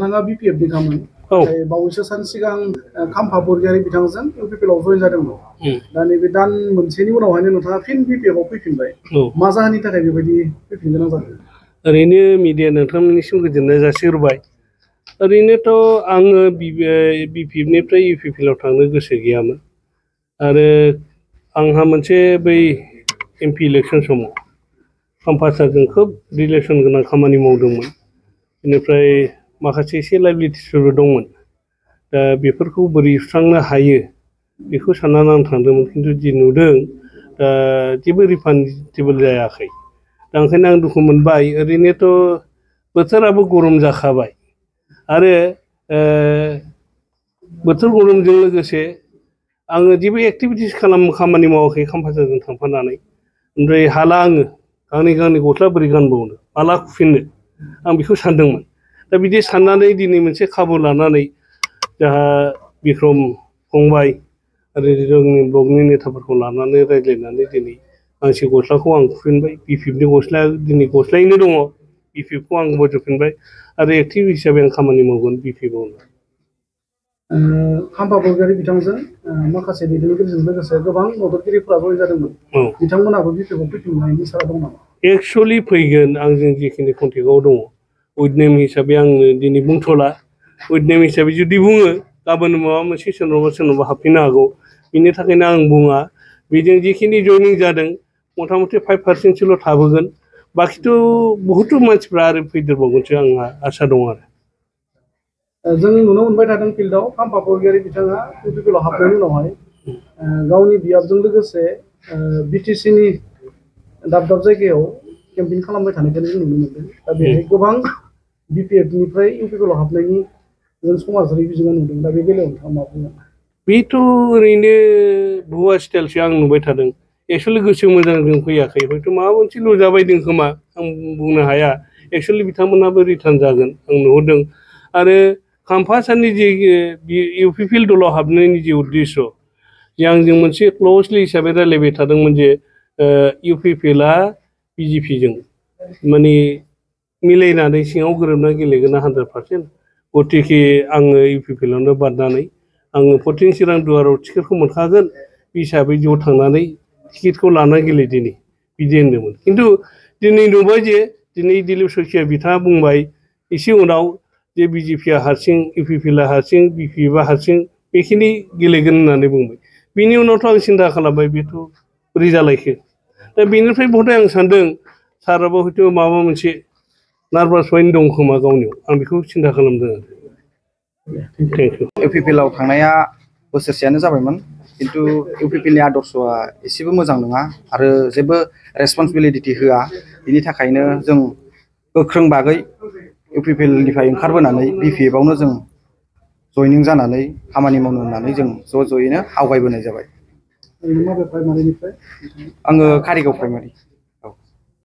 नोंथाङा BPF नि खामोन बावैसो सान सिगां खाम्फा बरगयारि बिथांजों UPPL आव जइन जादोंमोन। दा नैबे दान मोनसेनि उनावहायनो नोंथाङा फिन BPF आव फैफिनबाय। मा जाहोननि थाखाय बेबायदि फैफिननो गोनां जादों? ओरैनो मिडिया नोंथांमोननिसिम गोजोननाय जासिहरबाय। ओरैनोथ' आङो BPF निफ्राय UPPL आव थांनो गोसो गैयामोन आरो आंहा मोनसे बै MP इलेक्सन समाव खाम्फा सारजों खोब रिलेसन गोनां खामानि मावदोंमोन। बेनिफ्राय माखासे एसे लाइबिलिटिसफोरबो दंमोन। दा बेफोरखौ बोरै सुस्रांनो हायो बेखौ साननानै आं थांदोंमोन, खिन्थु जि नुदों दा जेबो रिफान्डेबल जायाखै। दा ओंखायनो आं दुखु मोनबाय। ओरैनोथ' बोथोराबो गरम जाखाबाय आरो बोथोर गरमजों लोगोसे आङो जेबो एक्टिभिटिस खामानि मावाखै खाम्फासारजों थांफानानै। ओमफ्राय हाला आङो गांनै गस्ला बोरै गानबावनो, माला खुफिननो, आं बेखौ सानदोंमोन। दा बिदि साननानै दिनै मोनसे खाबु लानानै जोंहा बिक्रम फंबाय आरो जोंनि ब्लकनि नेताफोरखौ लानानै रायज्लायनानै दिनै गांसे गस्लाखौ आं खुफिनबाय। BPF नि गस्लाया दिनै गस्लायैनो दङ। BPF खौ आं बजबफिनबाय आरो एक्टिभ हिसाबै आं खामानि मावगोन BPF आवनो। खाम्फा बरगयारि बिथांजों माखासे दैदेनगिरिजों लोगोसे गोबां मददगिरिफोरा जइन जादोंमोन। बिथांमोनाबो BPF आव फैफिननायनि इसारा दं नामा? एक्सुवेलि फैगोन, आंजों जिखिनि कन्टेक्टआव दङ। उइथ नेम हिसाबै आंनो दिनै बुंथ'ला। उइथ नेम हिसाबै जुदि बुङो गाबोन माबा मोनसे सोरनावबा हाबफैनो हागौ। बिनि थाखायनो आं बुङा। बेजों जिखिनि जइनिं जादों मथा मथि 5% थाबोगोन। बाखिथ' बहुथ मानसिफ्रा आरो फैदेरबावगोनसो आंहा आसा दं आरो। जों नुनो मोनबाय थादों फिल्डआव खाम्फा बरगयारि बिथाङा UPPL आव हाबनायनि उनावहाय गावनि बियाबजों लोगोसे BTC नि दाब जायगायाव केम्पिं खालामबाय थानायखौ जों नुनो मोनदों। दा बेहाय गोबां BPF निफ्राय UPPL आव हाबनायनि जों समाजारि बिजोङा नुदों। दा बे बेलायाव नोंथाङा मा बुङो? बेथ' ओरैनो भुवा स्टाइलसो आं नुबाय थादों। एक्सुवेलि गोसो मोजांजों फैयाखै, हयथ' माबा मोनसे लुजाबायदों खोमा, आं बुंनो हाया। एक्सुवेलि बिथांमोनहाबो रिटार्न जागोन आं नुहुरदों। आरो खाम्फा सारनि जि UPPL दलाव हाबनायनि जि उद्देश्य, जे आंजों मोनसे क्ल'जलि हिसाबै रायज्लायबाय थादोंमोन जे UPPL आ BJP जों माने मिलायनानै सिङाव गोरोबनानै गेलेगोन 100%। गतिके आङो UPPL आवनो बारनानै आङो 14 चिरां दुवाराव टिकेटखौ मोनखागोन। बे हिसाबै ज' थांनानै टिकेटखौ लानानै गेलेदिनि बिदि होनदोंमोन। खिन्थु दिनै नुबाय जे दिनै दिलीप सैखिया बिथाङा बुंबाय एसे उनाव जे BJP आ हारसिं, UPPL आ हारसिं, BPF आ हारसिं बेखिनि गेलेगोन होननानै बुंबाय। बिनि उनावथ' आं सिन्था खालामबाय बेथ' बोरै जालायखो। दा बेनिफ्राय बहुथ आं सानदों साराबो हयथ' माबा मोनसे नार्भास माइन्ड दं खोमा गावनियाव, आं बेखौ सिन्था खालामदों आरो। Thank you. UPPL आव थांनाया बोसोरसेयानो जाबायमोन, खिन्थु UPPL नि आदर्शआ एसेबो मोजां नङा आरो जेबो रेसपन्सिबिलिटि होआ। बिनि थाखायनो जों गोख्रों बागै UPPL निफ्राय ओंखारबोनानै BPF आवनो जों जइनिं जानानै खामानि मावनो होननानै जों ज'यैनो आवगायबोनाय जाबाय। माबे प्राइमारिनिफ्राय? आङो कारिगाव प्राइमारि।